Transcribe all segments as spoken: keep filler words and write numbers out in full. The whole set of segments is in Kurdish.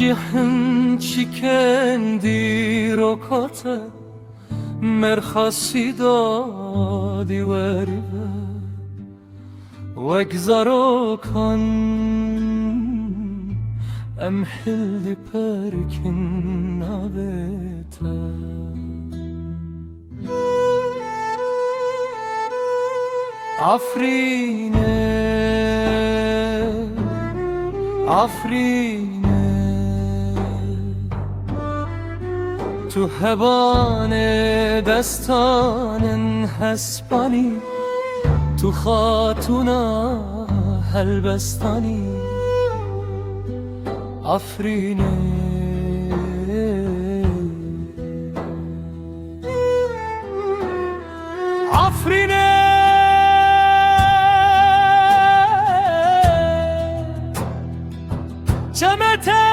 Cihên çîkên dîroka te, merxasî dadî werive. Wek zarokan em hildî perkin navê te. Afrîne, Afrîne, tu hebanê destanên hespanî, tu xatûna helbestanî. Afrîne. Afrîne, çemê te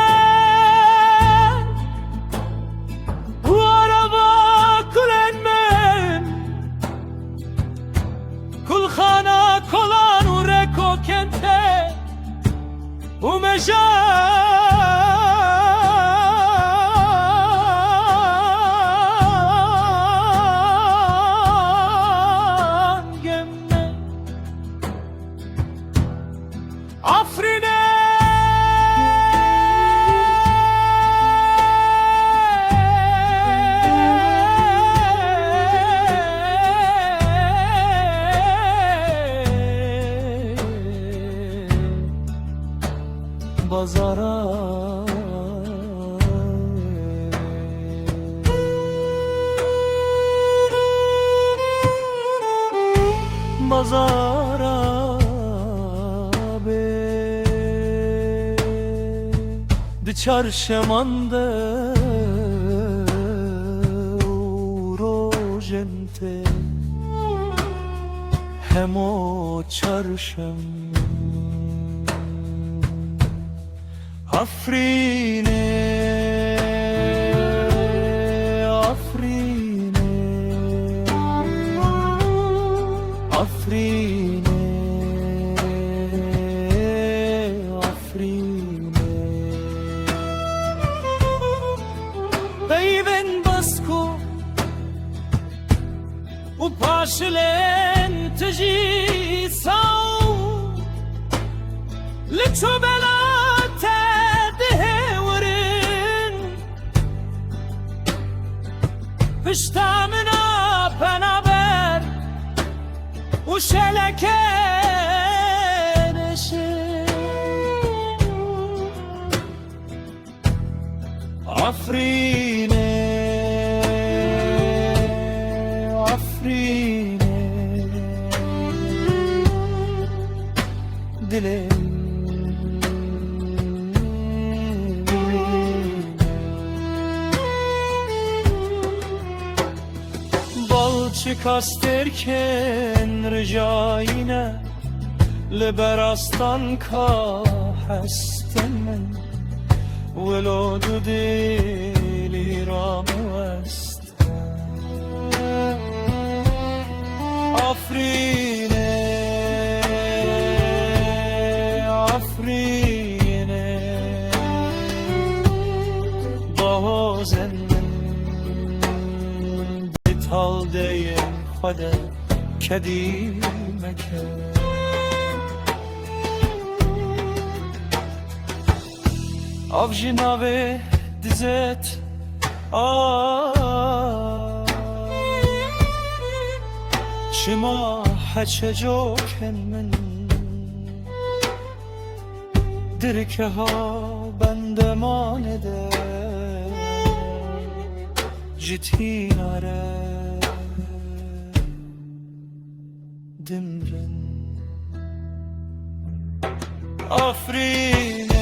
û arava kulên min, kulxana kolan û rêkokên te. Û mejan gemme Afrîne. Bazara, bazara bê. Di çarşeman de û rojên te hemo çarşem. Afrîne, Afrîne, Afrîne, Afrîne. Peyvên basko û paşilên tijî saw li çobela te dihêwirin. Pişta min a penaber û şelekên eşin. Afrîne, Afrîne, dilê min. Balçika stêrkên rijayî ne, li ber astanka hestên min, wilo du dilî ramewest. Afrîne, Afrîne, bahozên min, di taldeyên xwe de kedî meke. Av ji navê dizet a, çima heçecokên min dirkeha bendemanê de ji tîna re dimrin. Afrîn.